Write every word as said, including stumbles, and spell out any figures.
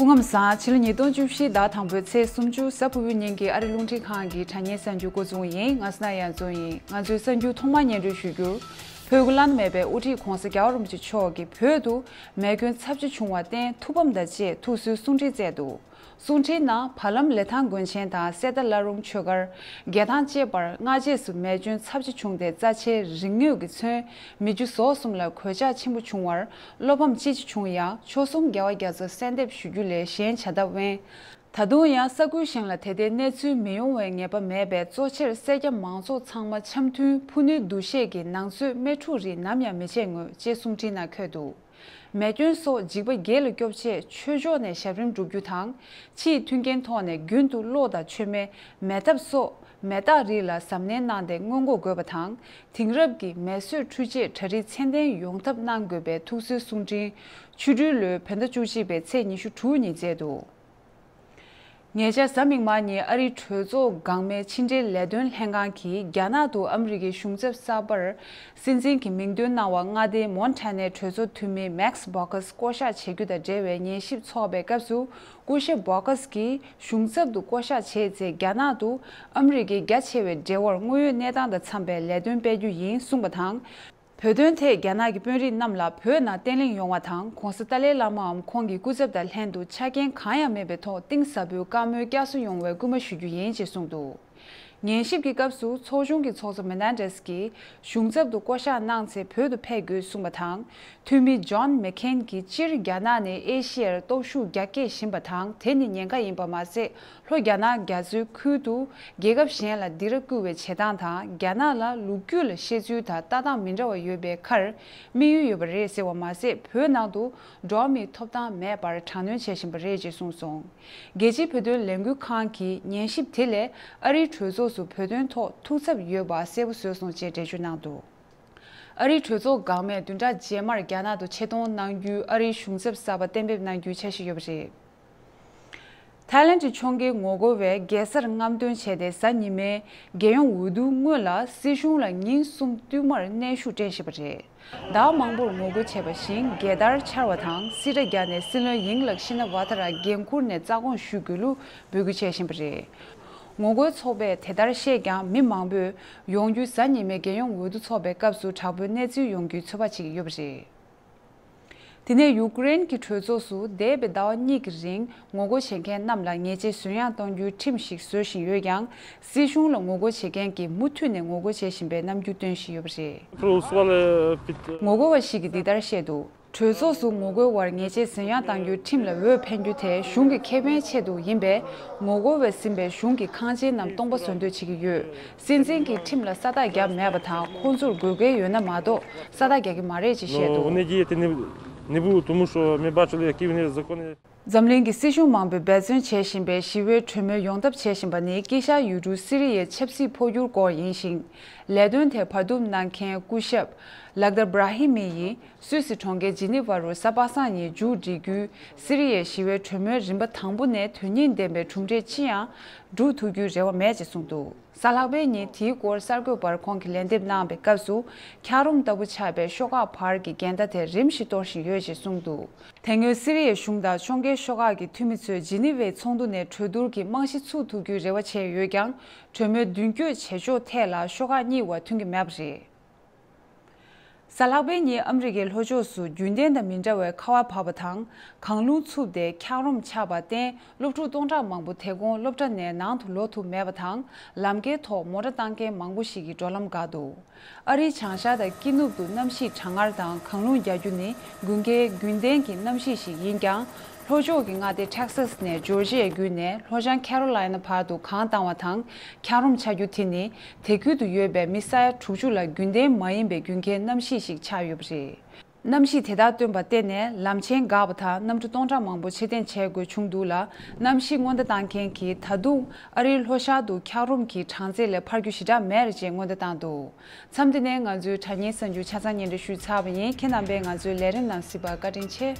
སྐུ་ཁམས་བཟང་། ཕྱི་ལོ་ཉིས་སྟོང་བཅུ་བཞི་ཟླ་དང་པོའི་ཚེས་སུམ་ཅུ་གཟའ་ཕུར་བུའི་ཉིན་གྱི་ཨ་རི་རླུང་འཕྲིན་ཁང་གི་དྲ་བརྙན་གསར་འགྱུར་འགོ་འཛུགས་ཡིན། ང་སྣ་ཡང་འཛོམས་ཡིན། ང་ཚོའི་གསར་འགྱུར་ཐོག་མར་སྙན་སྒྲོན་ཞུ་རྒྱུར། བོད་ཀྱི་བླ་ན་མེད་པའི་དབུ་ཁྲིད་༧གོང་ས་༧རྒྱལ་བ་རིན་པོ་ཆེ་མཆོག་གིས་བོད་དུ་མེ་སྐྱོན་ཚབས་ཆེ་བྱུང་བར་བརྟེན་ཐུགས་ཕམ་དང་བཅས་ཐུགས་གསོའི་གསུང་འཕྲིན་བསྩལ་འདུག། གསུང་འཕྲིན་ནང་བར་ལམ་ལི་ཐང་དགོན་ཆེན་དང་གསེར་རྟ་བླ་རུང་ཆོས་སྒར། རྒྱལ་ཐང་བཅས་པར་སྔ་རྗེས་སུ་མེ་སྐྱོན་ཚབས་ཆེ་བྱུང་སྟེ་རྩ་ཆེའི་རིག་དངོས་ཀྱིས་མཚོན་མི་རྒྱུ་ཟོག་གསུམ་ལ་གོད་ཆག་ཆེན་པོ་བྱུང་བར་བློ་ཕམ་ཅི་ཆེ་བྱུང་ཡང་ཆོལ་གསུམ་རྒྱལ་བ་རྒྱ་མཚོར་གསལ་འདེབས་ཞུ་རྒྱུ་ལས་གཞན་བྱ་ཐབས་དབེན། ད་དུང་ཡང་ས་ཁུལ་གཞན་ལ་དེ་ལྟའི་གནས་ཚུལ་མི་ཡོང་བའི་ངེས་པ་མེད་པས་གཙོ་ཆེར་སེར་སྐྱ་མང་ཚོགས་ཚང་མ་འཆམ་མཐུན་ཕུ་ནུའི་འདུ་ཤེས་ཀྱིས་ནང་གསོས་དམེ་འཁྲུག་རིགས་ནམ་ཡང་མི་བྱེད་དགོས་ཅེས་གསུང་འཕྲིན་ནང་འཁོད་འདུག། མེ་སྐྱོན་སོགས་འཇིགས་པ་བརྒྱད་ལ་སྐྱོབ་ཆེད་ཆོས་ཕྱོགས་ནས་ཞབས་རིམ་སྒྲུབ་རྒྱུ་དང་། ཕྱིའི་མཐུན་རྐྱེན་ཐོག་ནས་རྒྱུན་དུ་གློག་དང་མཆོད་མེ། མེ་ཐབ་སོགས་མེ་སྟག་རིགས་ལ་གཟབ་ནན་གནང་སྟེ་སྔོན་འགོག་དགོས་པ་དང་། དེང་རབས་ཀྱི་མེ་གསོད་འཕྲུལ་ཆས་གྲ་སྒྲིག་ཚད་ལྡན་ཡོང་ཐབས་གནང་དགོས་པའི་ཐུགས་གསོའི་གསུང་འཕྲིན་ཆུ་སྦྲུལ་ལོའི་བོད་ཟླ་བཅུ་གཅིག་པའི་ཚེས་ཉི་ཤུ་དྲུག་ཉིན་མཛད་འདུག། ཉེ་ཆར་གཟའ་མིག་དམར་ཉིན་ཨ་རིའི་གྲོས་ཚོགས་འགག་མེད་ཕྱི་འབྲེལ་ལས་དོན་ལྷན་ཁང་གིས་རྒྱ་ནག་ཏུ་ཨ་མི་རི་ཀའི་གཞུང་ཚབ་གསར་པར་སྲིད་འཛིན་གྱི་མིང་འདོན་གནང་བ་མངའ་སྡེ་མོན་ཊ་ནའི་གྲོས་ཚོགས་འཐུས་མི་མེག་སི་བྷོ་ཁས་བསྐོ་གཞག་བྱེད་རྒྱུ་དང་འབྲེལ་བའི་ཉན་ཞིབ་འཚོགས་པའི་སྐབས་སུ། སྐུ་ཞབས་བྷོ་ཁས་ཀྱིས་གཞུང་ཚབ་ཏུ་བསྐོ་གཞག་བྱས་ཚེ་རྒྱ་ནག་ཏུ་ཨ་མི་རི་ཀའི་རྒྱ་ཆེ་བའི་འབྲེལ་བར་དངོས་ཡོད་གནས་སྟངས་དང་འཚམས་པའི་ལས་དོན་སྤེལ་རྒྱུ་ཡིན་གསུངས་པ་དང་། བོད་དོན་ཐད་རྒྱ་ནག་གི་དཔོན་རིགས་རྣམས་ལ་བོད་ནང་བརྟན་ལྷིང་ཡོང་བ་དང་གོང་ས་ཏཱ་ལའི་བླ་མའམ་ཁོང་གི་སྐུ་ཚབ་དང་ལྷན་དུ་ཆ་རྐྱེན་གང་ཡང་མེད་པའི་ཐོག་གཏིང་ཟབ་པོའི་བཀའ་མོལ་བསྐྱར་གསོ་ཡོང་བའི་སྐུལ་མ་ཞུ་རྒྱུ་ཡིན་ཅེས་གསུངས་འདུག། ཉན་ཞིབ་ཀྱི་སྐབས་སུ་ཚོགས་ཆུང་གི་ཚོགས་གཙོ་མེ་ནན་ཌེས་ཀྱིས་གཞུང་ཚབ་ཏུ་བསྐོ་གཞག་གནང་ཚེ་བོད་དུ་ཕེབས་དགོས་གསུངས་པ་དང་། འཐུས་མི་ཇོན་མེག་ཁེན་གྱིས་སྤྱིར་རྒྱ་ནག་ནི་ཨེ་ཤི་ཡར་སྟོབས་ཤུགས་རྒྱ་སྐྱེད་བཞིན་པ་དང་དེ་ནི་ཉེན་ཁ་ཡིན་པ་མ་ཟད། ལྷོ་རྒྱ་ནག་རྒྱ་མཚོའི་ཁུལ་དུ་རྒྱལ་ཁབ་གཞན་ལ་སྡིགས་ར་བསྐུལ་བའི་བྱེད་སྟངས་དང་རྒྱ་ནག་ལ་ལོ་རྒྱུས་ལ་བཤད་ཚུལ་དང་ལྟ་སྟངས་མི་འདྲ་བ་ཡོད་པའི་ཁར་དམིགས་ཡུལ་ཡོད་པ་རེད་ཟེར་བ་མ་ཟད། བོད་ནང་དུ་འགྲོ་བ་མིའི་ཐོབ་ཐང་མེད་པར་དྲག་གནོན་བྱེད་བཞིན་པ་རེད་ཅེས་གསུངས་སོང་། རྒྱལ་སྤྱིའི་བོད་དོན་ལས་འགུལ་ཁང་གིས་ཉན་ཞིབ་དེ་ལས་ཨ་རིའི་གྲོས་ཚོགས་སུ་བོད་དོན་ཐོག་ཐུགས་འཚབ་ཡོད་པ་གསལ་པོ་བཟོས་སོང་ཅེས་འགྲེལ་བརྗོད་གནང་འདུག། ཨ་རིའི་གྲོས་ཚོགས་འགག་མེད་བདུན་ཕྲག་རྗེས་མར་རྒྱ་ནག་ཏུ་ཆེད་གཏོང་གནང་རྒྱུའི་ཨ་རིའི་གཞུང་ཚབ་གསར་པ་གཏན་འབེབས་གནང་རྒྱུའི་འཆར་གཞི་ཡོད་པ་རེད། ཐའི་ལན་གྱི་ཕྱོགས་འགལ་ངོ་རྒོལ་བས་རྒྱལ་སར་རྔམ་སྟོན་བྱས་ཏེ་གཟའ་ཉི་མའི་རྒྱལ་ཡོངས་འོས་བསྡུ་སྔོན་ལ་སྲིད་གཞུང་ལ་ཉིན་གསུམ་བསྟུད་མར་གནོན་ཤུགས་སྤྲད་བཞིན་པ་རེད། ཟླ་བ་མང་པོར་ངོ་རྒོལ་བྱས་པ་བཞིན་རྒྱལ་དར་འཕྱར་བ་དང་སྲིད་ཁྲ་བརྒྱབ་ནས་སྲིད་བློན་ཡིང་ལགས་ཤི་ན་ཝ་ཐ་ར་འགན་འཁུར་ནས་རྩ་དགོངས་ཞུ་དགོས་ལུགས་འབོད་སྐུལ་བྱེད་བཞིན་པ་རེད། ངོ་རྒོལ་ཚོགས་པས་དེ་ལྟར་བཤད་ཀྱང་མི་མང་པོས་ཡོང་རྒྱུའི་གཟའ་ཉི་མའི་རྒྱལ་ཡོངས་འོས་བསྡུ་ཚོགས་པའི་སྐབས་སུ་དྲག་པོའི་གནས་ཚུལ་ཡོང་རྒྱུའི་ཚོད་དཔག་བྱེད་ཀྱི་ཡོད་པ་རེད། དེ་ནས་ཡུཀ་རེན་གྱི་གྲོས་ཚོགས་སུ་འདས་པའི་ཟླ་བ་གཉིས་ཀྱི་རིང་ངོ་རྒོལ་བྱེད་མཁན་རྣམས་ལ་ཉེས་ཆད་གཟོད་ཡངས་གཏོང་རྒྱུའི་ཁྲིམས་ཤིག་བཟོ་བཞིན་ཡོད་ཀྱང་། སྲིད་གཞུང་ལ་ངོ་རྒོལ་བྱེད་མཁན་གྱིས་མུ་མཐུད་ནས་ངོ་རྒོལ་བྱེད་བཞིན་པའི་རྣམ་འགྱུར་སྟོན་བཞིན་ཡོད་པ་རེད། Проголосовали під- ངོ་རྒོལ་བ་ཞིག་གིས་འདི་ལྟར་བཤད་འདུག། གྲོས་ཚོགས་སུ་ངོ་རྒོལ་བར་ཉེས་ཆད་གཟོད་ཡངས་གཏང་རྒྱུའི་ཁྲིམས་ལ་འོས་འཕེན་རྒྱུ་དེ་གཞུང་གི་ཁེ་ཕན་ཆེད་དུ་ཡིན་པས། ངོ་རྒོལ་བས་ཟིན་པའི་གཞུང་གི་ཁང་ཆེན་རྣམས་སྟོང་པ་བཟོ་འདོད་བྱེད་ཀྱི་ཡོད། སྲིད་འཛིན་གྱིས་ཁྲིམས་ལ་ས་རྟགས་བརྒྱབ་མེད་པ་དང་། ཁོང་ཚོར་དགོས་གལ་ཡོད་ན་མ་གཏོགས་ས་རྟགས་རྒྱག་གི་མ་རེད་ཅེས་བཤད་འདུག། Внедрить это не, не будут, потому что мы бачили, які вони закони. འཛམ་གླིང་གི་སྲིད་གཞུང་མང་པོས་འབད་བརྩོན་བྱེད་བཞིན་པའི་ཞི་བའི་གྲོས་མོལ་ཡོང་ཐབས་བྱེད་བཞིན་པ་ནི་དཀྱིལ་ཤར་ཡུལ་གྲུ་སི་རི་ཡའི་ཆབ་སྲིད་འཕོ་འགྱུར་སྐོར་ཡིན་ཞིང་། ལས་དོན་དེར་བར་འདུམ་གནང་མཁན་སྐུ་ཞབས་ལག་དར་བྷ་ར་ཧི་མི་ཡིས་སུད་སི་གྲོང་ཁྱེར་ཇི་ནི་ཝ་རུ་གཟའ་པ་སངས་ཉིན་མཇུག་སྒྲིལ་རྒྱུའི་སི་རི་ཡའི་ཞི་བའི་གྲོས་མོལ་རིམ་པ་དང་པོ་ནས་དོན་སྙིང་ལྡན་པའི་གྲུབ་འབྲས་ཅི་ཡང་སྒྲུབ་ཐུབ་རྒྱུའི་རེ་བ་མེད་ཅེས་གསུངས་འདུག། གཟའ་ལྷག་པའི་ཉིན་དེའི་སྐོར་གསར་འགོད་པར་ཁོང་གིས་ལན་འདེབས་གནང་བའི་སྐབས་སུ། འཁྱགས་རོམ་ལྟ་བུ་ཆགས་པའི་ཤོག་ཁག་བར་གྱི་འགལ་ཟླ་དེ་རིམ་བཞིན་གཏོར་བཞིན་ཡོད་ཅེས་གསུངས་འདུག། དེ་སྔོན་སི་རི་ཡའི་གཞུང་དང་ཕྱོགས་འགལ་ཤོག་ཁག་གི་འཐུས་མི་ཚོས་ཇི་ནི་ཝའི་ཚོགས་འདུ་ནས་གྲོས་བསྡུར་གྱི་རྨང་གཞི་ཚུགས་ཐུབ་རྒྱུའི་རེ་བ་བྱས་ཡོད་ཀྱང་། གྲོས་མོལ་མདུན་སྐྱོད་བྱེད་ཕྱོགས་ཐད་ལ་ཤོག་ཁག་གཉིས་བར་མཐུན་གྱི་མེད་པ་རེད། གཟའ་ལྷག་པའི་ཉིན་ཨ་མི་རི་ཀའི་ལྷོ་ཕྱོགས་སུ་རྒྱུན་ལྡན་དང་མི་འདྲ་བའི་ཁ་བ་བབས་པ་དང་། གངས་རླུང་འཚུབས་ཏེ་འཁྱགས་རོམ་ཆགས་པར་བརྟེན། སློབ་ཕྲུག་སྟོང་ཕྲག་མང་པོ་དེ་དགོང་སློབ་གྲྭ་ནས་ནང་དུ་ལོག་ཐུབ་མེད་པ་དང་། ལམ་ཁའི་ཐོག་མོ་ཊ་བཏང་མཁན་མང་པོ་ཞིག་གི་འགྲོ་ལམ་འགག་འདུག། ཨ་རིའི་བྱང་ཤར་དང་དཀྱིལ་ནུབ་ཏུ་གནམ་གཤིས་གྲང་ངར་དང་གངས་རླུང་རྒྱག་རྒྱུ་ནི་དགུན་ཁའི་རྒྱུན་ལྡན་གྱི་གནམ་གཤིས་ཤིག་ཡིན་ཀྱང་། ལྷོ་ཕྱོགས་ཀྱི་མངའ་སྡེ་ཊེག་སཱས་ནས་ཇོར་ཇི་ཡ་བརྒྱུད་ནས་ལྷོ་བྱང་ཁེ་རོ་ལའི་ན་བར་དུ་གངས་བཏང་བ་དང་འཁྱགས་རོམ་ཆགས་རྒྱུ་དེ་ནི་དེ་ཁུལ་དུ་ཡོད་པའི་མི་ས་ཡ་དྲུག་ཅུ་ལ་རྒྱུན་ལྡན་མ་ཡིན་པའི་དགུན་ཁའི་གནམ་གཤིས་ཤིག་ཆགས་ཡོད་པ་རེད། གནམ་གཤིས་དེ་ལྟར་སྟོན་པར་བརྟེན་ནས་ལམ་ཆེན་འགག་པ་དང་གནམ་གྲུ་སྟོང་ཕྲག་མང་པོ་ཕྱིར་འཐེན་བྱེད་དགོས་བྱུང་འདུག་ལ། གནམ་གཤིས་སྔོན་བརྡ་བཏང་མཁན་གྱིས་ད་དུང་ཨ་རིའི་ལྷོ་ཤར་དུ་འཁྱགས་རོམ་གྱི་གྲངས་ཚད་ལས་འཕར་རྒྱུ་ཞེ་དྲག་མེད་རེད་ཅེས་སྔོན་བརྡ་བཏང་འདུག། མཚམས་འདི་ནས་ང་ཚོའི་དྲ་བརྙན་གསར་འགྱུར་ཆ་ཚང་སྙན་སྒྲོན་ཞུས་ཚར་བ་ཡིན། ཁྱེད་རྣམ་པས་ང་ཚོའི་ལས་རིམ་ནང་གཟིགས་པར་བཀའ་དྲིན་ཆེ།